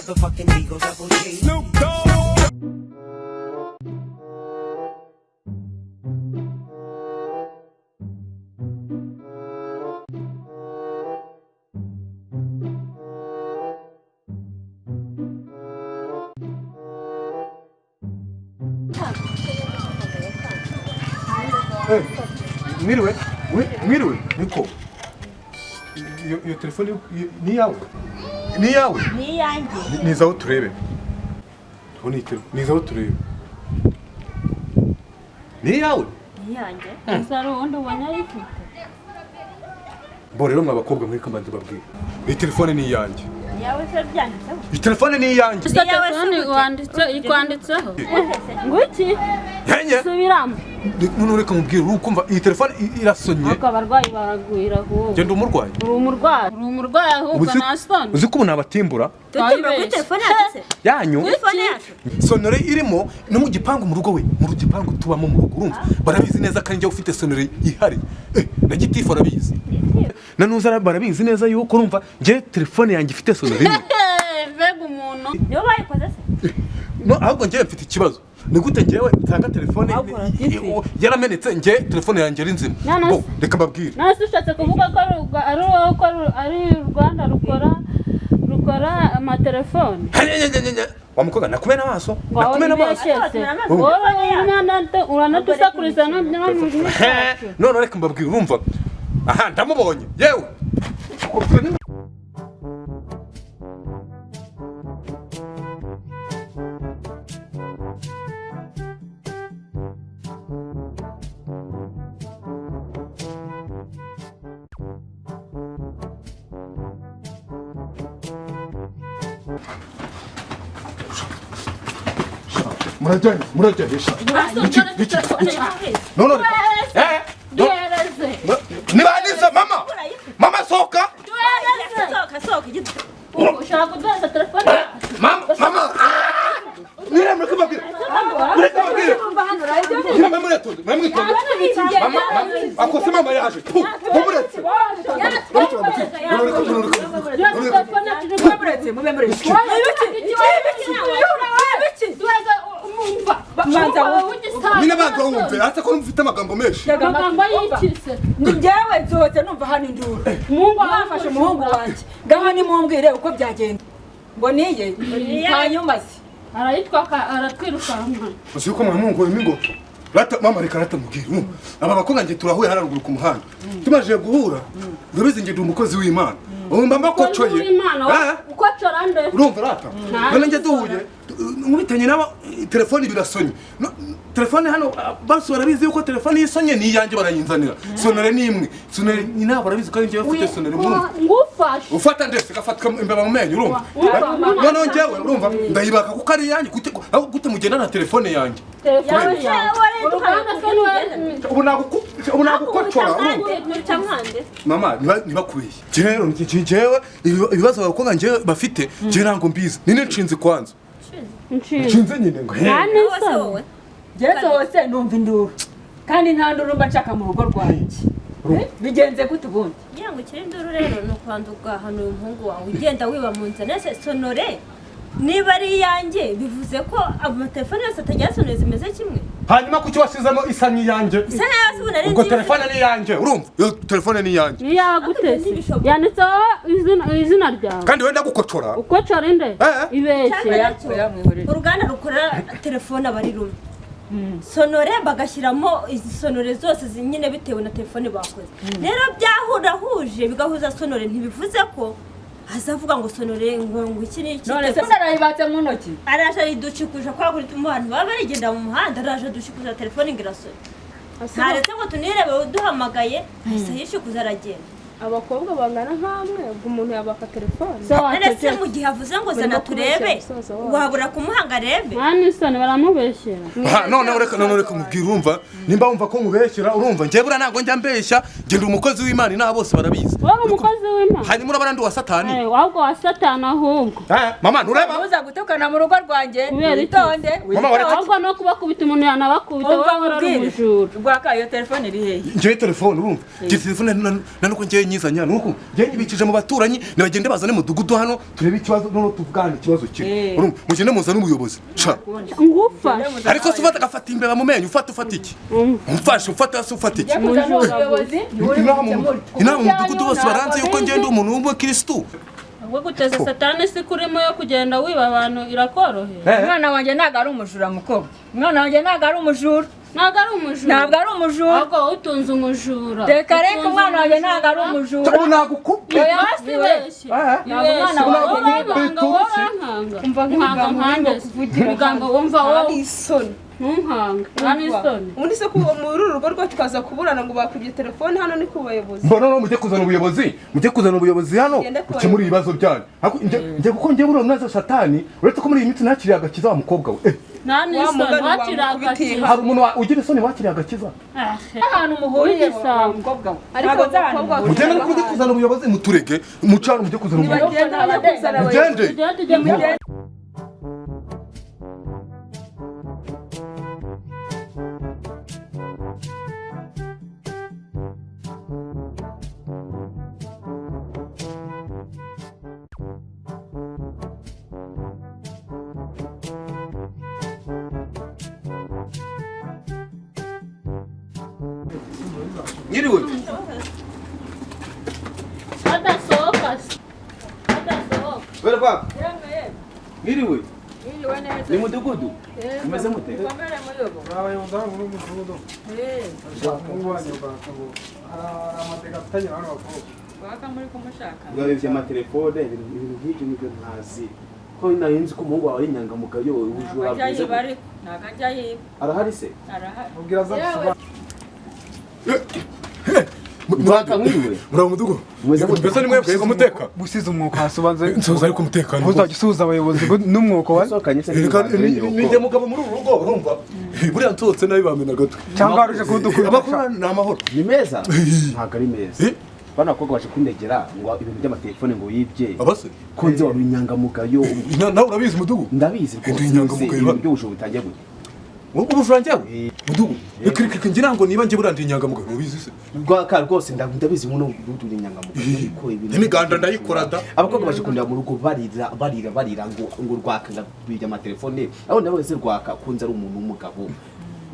Motherfucking Eagle Double G. Snoop Dogg. Mwiriwe, mwiriwe, niko. Iyo telefone ni iyawe? Ni iyawe? Ni iyanjye. Nizaho turebe. Nizaho turebe. Ni iyawe? Ni iyanjye. Gusa hari uwundi ubona ayifite. Bo rero mwa bakobwa mwe kamanzi babwira. Iyi telefone ni iyanjye. Iyawe se byanditseho? Iyi telefone ni iyanjye. Gusa telefone ikwanditseho. Ngwiki? Nyenye. Subiramo. None reka mubwire urukumva iyi telefone irasonye. Ariko abarwayi baragwira ahubwo. Genda umurwayi. Uri umurwayi. Uri umurwayi ahubwo nta soni. Uzi ko ubu nabatimbura? Dutimbura kuri telefone yacu se? Yanyu. Telefone yacu. Sonore irimo no mu gipangu mu rugo we, mu gipangu tubamo mu rugo urumva. Barabizi neza kandi njye ufite sonore ihari. Na gitifu arabizi. Na nuza barabizi neza yuko urumva njye telefone yanjye ifite sonore imwe. Mbega umuntu. Nibo bayikoze se? No, ahubwo njye mfite ikibazo. Ni gute njyewe nsanga telefone yaramenetse njye telefone yanjye ari nzima. Bo reka mbabwire. None ushatse kuvuga ko ari ko ari Rwanda rukora amatelefone. Wa mukobwa nakumena amaso. Nakumena amaso. Uranadusakuriza none reka mbabwire urumva. Aha ndamubonye. Yewe. Murajya hesha. Iki. No. Nibanisa mama. Mama soka. Soka. Ushaka kuduhereza telefone? Mama. Niremwe kubabwira. Mureke babwire. Mwe mama. Akose mama yaje. Mumuretse. Mina bantu wumve ata ko mufite amagambo menshi. Amagambo y'ikise. Ni njyewe nsohotse numva hano induru. Mungu afashe umuhungu wanjye. Ngaho nimumbwire uko byagenda. Ngo niye hanyuma se arayitwa aratwirukanka. Uzi uko mwamungu imingoto. Rata mama reka rata mubwire. Aba bakobwa nge turahuye hararuguru ku muhanda. Tumaje guhura. Ndabizi nge ndi umukozi w'Imana. Umva mbakocoye. Ukocora nde? Urumva rata. None nge duhuye nkubitanye nabo telefone birasonye. Telefone hano basi barabizi yuko telefone yisonye ni iyanjye barayinzanira. Sonore ni imwe. Sonore ni nabo barabizi ko ngiye bafite sonore mu. Ngufashe. Ufata ndetse gafatika imbeba mu menyo urumva. None ngewe urumva ndayibaka kuko ari iyanjye gute mugenda na telefone yanjye. Telefone yawe. Ubu nagukocora urumva. Mama ntibakubeshye. Rero njyewe ibibazo abakobwa njyewe bafite njyewe ntabwo mbizi. Ni nshinzi kwanza. Nshinze nyine ngo he. Njye nsohotse numva induru. Kandi nta nduru mba nshaka mu rugo rwanjye. Bigenze gute ubundi? Ngira ngo ukire induru rero ni ukubanza ugahana uyu muhungu wawe ugenda wiba mu nzira. Nese sonore niba ari iyanjye bivuze ko amatelefone yose atagira sonore zimeze kimwe. Hanyuma kuki wasizemo isa n'iyanjye? Isa nayo se ubona ari nziza. Ubwo telefone ni iyanjye urumva? Iyo telefone ni iyanjye. Ni iyawe gute se? Yanditseho izina ryawe. Kandi wenda gukocora. Ukocora inde? Ibeshye. Uruganda rukora telefone aba ari rumwe. Sonore bagashyiramo izi sonore zose nyine bitewe na telefone bakoze. Rero byahurahuje bigahuza sonore ntibivuze ko azavuga ngo sonore ngo iki ni iki. None se arayibatse mu ntoki? Araje ayiducikuza kwa kuri mu bantu baba barigenda mu muhanda araje adushikuza telefone ngo irasone. Ntaretse ngo tunirebe uduhamagaye ahise yishikuza aragenda. Abakobwa bangana nkamwe ubwo umuntu yabaka telefone. None se mu gihe avuze ngo zana turebe wabura kumuhanga arebe. Mani isoni baramubeshyera. None reka mubwire urumva nimba wumva ko nkubeshyera urumva njye bura ntabwo njya mbeshya njye ndi umukozi w'Imana inaha bose barabizi. Wowe umukozi w'Imana. Hanyuma urabona ndi uwa Satani. Ahubwo wa Satani ahubwo. Mama ntureba. Uza gutukana mu rugo rwanjye witonde. Ahubwo no kubakubita umuntu yanabakubita wowe uri umujura. Rwaka iyo telefone iri hehe? Njye telefone urumva. Njye telefone nanuko njye nyizanye hano nuko njye nyibikije mu baturanyi nibagende bazane mudugudu hano turebe ikibazo noneho tuvugane ikibazo kiri. Urumva mugende muzane ubuyobozi. Sha. Ngufashe. Ariko se ufata agafata imbeba mu menyo ufata iki? Umfashe ufata se ufata iki? Inama mu mudugudu bose baranze yuko ngenda umuntu w'umukristo. Ubwo guteza satani si kurimo yo kugenda wiba abantu irakorohera. Umwana wanjye ntabwo ari umujura mukobwa. Umwana wanjye ntabwo ari umujura. Ntabwo ari umujura. Ntabwo ari umujura. Ahubwo utunze umujura. Reka reka umwana wanjye ntabwo ari umujura. Ubu nagukubye. Basi Ntabwo umwana wanjye umva nk'ibigambo ibigambo wumva wowe isoni. Ntunkanga. Nta n'isoni. Ubundi se kuba muri uru rugo rwacu tukaza kuburana ngo bakwibye telefone hano ni ku bayobozi. Mbona no mujye kuzana ubuyobozi, mujye kuzana ubuyobozi hano ukemura ibibazo byanyu. Ariko njye kuko njye buriya nazo satani uretse ko muri iyi minsi nakiriye agakiza wa mukobwa we. Nta n'isoni wakiriye agakiza. Hari umuntu ugira isoni wakiriye agakiza. Ahantu muhuriye wa mukobwa we. Ariko umukobwa we mugende no kujye kuzana ubuyobozi muturege mucano mujye kuzana ubuyobozi. Mugende. Mugende. Nyiriwe. Adasohoka. Adasohoka. Wera baba. Nyiriwe. Nyiriwe neza. Ni mudugudu. Umeze mute? Komere muyobo. Urabaye muri mudugudu. Waka muri kumushaka. Urabivye amatelefone ibintu nk'ibyo nibyo ntazi. Ko nari nzi ko umuhungu wawe ari inyangamugayo ubujura bwiza. Ntabwo ajya yiba. Arahari se? Arahari. Ubwira aza gusobanura. Mwaka mwiriwe. Muraho mudugu. Mbese ni mwebwe umuteka. Gusiza umwuko hasubanze. Nsoza ariko umutekano. Uzajya usuhuza abayobozi n'umwuko wa. Ni njye mugabo muri uru rugo urumva. Buriya nsohotse nabi bamena agatwe. Cyangwa waruje kudukura. Amakuru ni amahoro. Ni meza? Ntabwo ari meza. Bana bakobwa baje kundegera ngo ibintu by'amatelefone ngo yibye. Abase? Ko nzi wari inyangamugayo. Nawe urabizi mudugu? Ndabizi rwose. Inyangamugayo. Ibintu by'ubujura butangiye gute? Ubujura njyewe? Mudugu, reka ngira ngo niba njye burandi inyangamugayo ubizi se? Rwaka rwose ndabizi ngo uri inyangamugayo ariko ibintu imiganda ndayikora da. Abakobwa baje kundeba mu rugo barira barira barira ngo ngo Rwaka ngabirya amatelefone. Aho nawe se Rwaka kunze ari umuntu w'umugabo.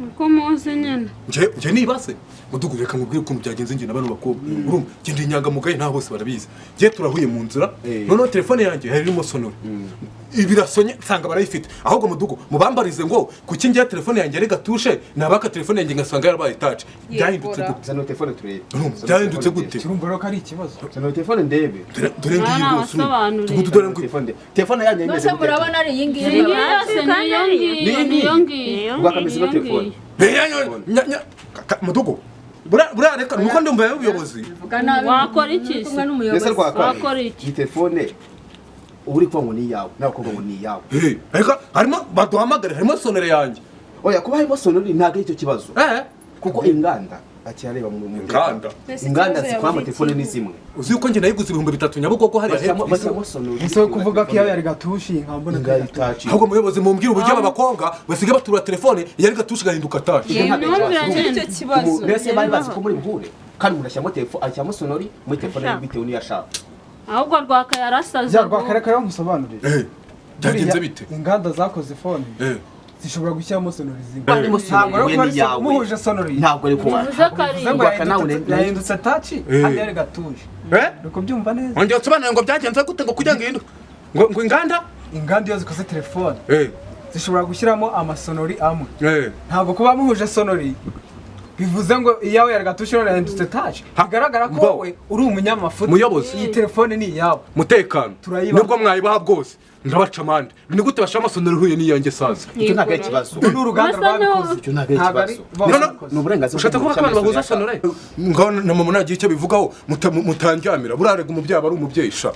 Uko muzi nyine. Nje nibase mudugu reka nkubwire ukuntu byagenze njye na bano bakobwa. Urumva njye ndi inyangamugayo nta bose barabizi. Njye turahuye mu nzira noneho telefone yanjye hari irimo sonore. Ibirasonye nsanga barayifite. Ahubwo mudugu mubambarize ngo kuki njye telefone yanjye ari gatushe nabaka telefone yanjye ngasanga yarabaye touch. Byahindutse gute? Zano telefone turebe. Byahindutse gute? Urumva rero ko ari ikibazo. Zano telefone ndebe. Dore ngiyi rwose. Tugudu dore ngo telefone. Telefone yanjye imeze gute? Murabona ari iyi ngiyi. Niyo ngiyi. Rwakameze no telefone. Mudugu buriya reka nuko ndumva y'ubuyobozi. Wakora iki? Mbese Rwaka. Wakora iki? Iyi telefone uri kuvuga ngo ni iyawe n'abakobwa ngo ni iyawe. Ariko harimo baduhamagare harimo sonore yanjye. Oya kuba harimo sonore ntabwo ari icyo kibazo. Kuko inganda akirareba mu inganda. Inganda zikora amatelefone ni zimwe. Uzi yuko njye nayiguze 3000 Nyabugogo hariya hepfo. Bashyiramo sonore. Ese kuvuga ko iyawe yari gatushi nkambona gatushi. Ahubwo muyobozi mumbwire uburyo aba bakobwa basigaye batura telefone yari gatushi gahinduka tashi. Icyo kibazo. Mbese bari bazi ko muri buhure kandi umuntu ashyiramo telefone ashyiramo sonori muri telefone bitewe n'iyo ashaka. Ahubwo Rwaka yarasaze. Ya Rwaka reka rero nkusobanurire. Byagenze bite? Inganda zakoze phone zishobora gushyiramo sonori zimwe. Harimo sonori we ni yawe. Muhuje sonori. Ntabwo ari kuba. Rwaka nawe yahindutse touch kandi yari gatuje. Uri kubyumva neza? Ongera usobanure ngo byagenze gute ngo kugira ngo ihinduke. Ngo inganda? Inganda iyo zikoze telefone zishobora gushyiramo amasonori amwe. Ntabwo kuba muhuje sonori bivuze ngo iyawe yari gatushe none yahindutse touch. Bigaragara ko wowe uri umunyamafuti. Muyobozi. Iyi telefone ni iyawe. Mutekano. Nubwo mwayibaha bwose ndabaca amande. Ni gute bashira amasonori ihuye n'iyanjye saza? Icyo ntabwo ari ikibazo. Ni uruganda rwabikoze. Icyo ntabwo ari ikibazo. Ni uburenganzira. Ushatse kuvuga ko abantu bahuza sonore? Ngaho na mama nagiye icyo bivugaho mutandyamira. Burarega umubyeyi aba ari umubyeyi sha.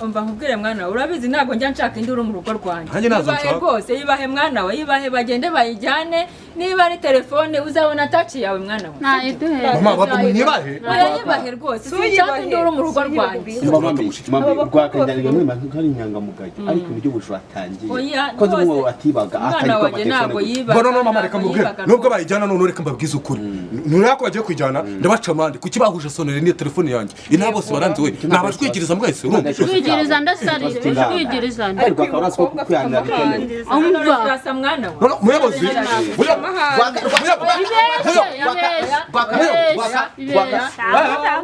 Umva nkubwire mwana wawe urabizi ntabwo njya nshaka induru mu rugo rwanjye. Nanjye nazo Yibahe nshaka. rwose yibahe mwana wawe yibahe bagende bayijyane Niba ari telefone, uzabona touch yawe, mwana we. Nayiduhe. Mama, babu munyibahe. Urayibahe rwose, sinshaka induru mu rugo rwanjye. Mami, mami, Rwaka njyana muri mami ari inyangamugayo, ariko ibintu by'ubujura atangiye Oya, ko nzi rwose. umwe atibaga Umwana atari wanjye ntabwo yibaga. Ngo no, mama, reka Ntabwo mubwire yibaga nubwo rwose. bayijyana none, reka mbabwize ukuri, nureba ko bagiye kuyijyana, ndabaca amande. Kuki bahuje soneri n'iyo telefone yanjye? Inaha bose baranze we, nabajwigiriza mwese, urumva? Twigiriza ndasarire, twigiriza. Ariko Rwaka urazi ko kwihanira bikenewe. Umva. Urasa, mwana we. No, muyobozi. Ibeshye, ibeshye.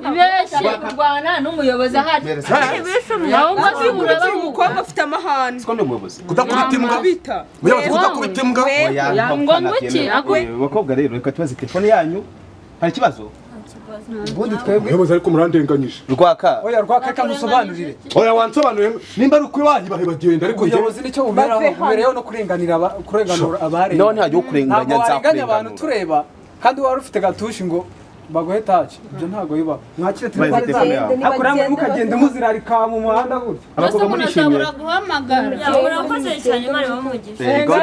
Ibeshye, ibeshye. Kurwana n'umuyobozi ahari. Ahubwo si uraba. Uyu mukobwa afite amahane. Siko ndi umuyobozi. Kudakubita imbwa. Bita. Muyobozi, kudakubita imbwa. Oya, Ngo ntabwo nguki, nabyemera. Bakobwa rero, reka tubaze telefone yanyu, hari ikibazo? Ubundi twebwe Muyobozi, ariko murandenganyije. Rwaka. Oya Rwaka, reka musobanurire. Oya, wansobanuriye nimba ari ukuri wayibahe bagenda, ariko njye Ubuyobozi nicyo buberaho, bubereyeho no kurenganira kurenganura abarengana. Naho ntihajya ukurenganya. Ntabwo warenganya abantu Nzakurenganura. tureba, kandi wari ufite gatushi ngo baguhe touch, ibyo ntabwo bibaho. Mwakire Bahe telefone telefone zanyu. yawe. Ariko namwe mukagenda muzirarika mu muhanda gutya. Abakobwa murishimye? Umuntu guhamagara. Ya, murakoze cyane, Imana ibahe. Yego,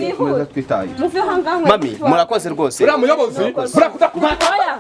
mukomeze twitaye. Muve aho ngaho. Mami, murakoze rwose. Uriya muyobozi, buriya kudakubita. Oya.